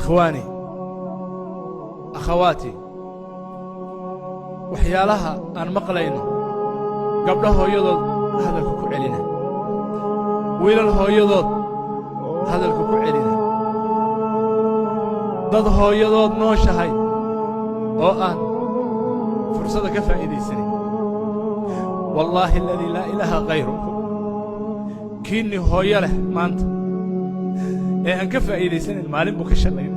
Ikhwaani, akhawaati, waxyaalaha aan maqlayno, gabdho hooyadood hadalka ku celina, wiilal hooyadood hadalka ku celina, dad hooyadood nooshahay oo aan fursadda ka faa'iidaysanin. Wallaahi aladii laa ilaaha khayruhu, kiinni hooyo leh maanta ee aan ka faa'iidaysanayn, maalin buu ka shallayna.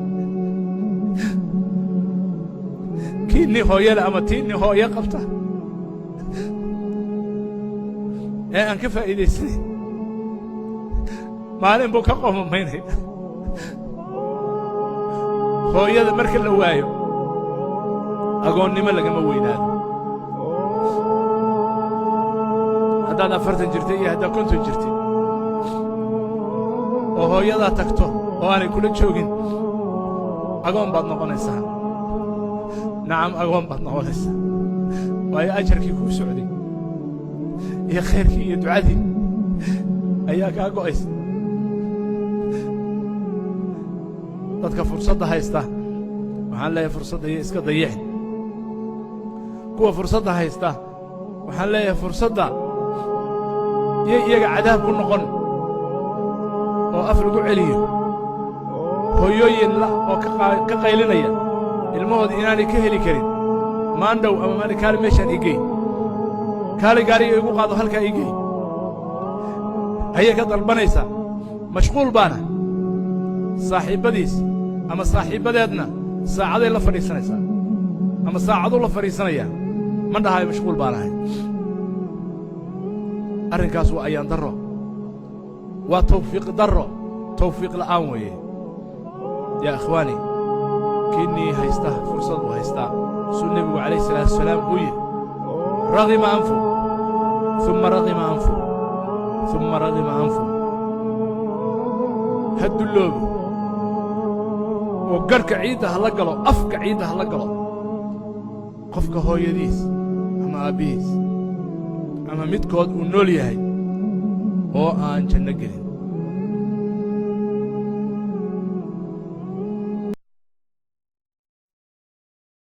Kiinni hooyo leh ama tiinni hooyo qabta ee aan ka faa'iidaysanayn, maalin buu ka qoomamaynaya. Hooyada marka la waayo, agoonnimo lagama weynaado. Haddaad 40 jirtay iyo haddaad 50 jirtay oo hooyadaa tagto oo aanay kula joogin, agoon baad noqonaysaa. Nacam, agoon baad noqonaysaa, waayo ajarkii kuu socday iyo khayrkii iyo ducadii ayaa kaa go'aysa. Dadka fursadda haysta waxaan leeyahay, fursadda iyo iska dayicin. Kuwa fursadda haysta waxaan leeyahay, fursadda yay iyaga cadaab ku noqon oo af lagu celiyo. Hooyooyin la oo ka qaylinaya ilmahooda inaanay ka heli karin maandhow ama maali, kaali meeshaan igey, kaali gaariga igu qaado, halkaa igey ayay ka dalbanaysaa. Mashquul baana saaxiibbadiis ama saaxiibbadeedna saacaday la fadhiisanaysaa ama saacaduu la fadhiisanayaa, ma dhahayo mashquul baan ahay. Arrinkaas waa ayaan darro, waa tawfiiq darro, tawfiiq la'aan weeye. Yaa ikhwaani, kiinnii haysta fursad buu haystaa. Suu nebigu calayh salaatu wasalaam uu yidhi: ragima anfu uma ragima anfu uma ragima anfu. Ha dulloobo oo garhka ciidda ha la galo, afka ciidda ha la galo qofka hooyadiis ama aabbihiis ama midkood uu nool yahay oo aan janno gelin.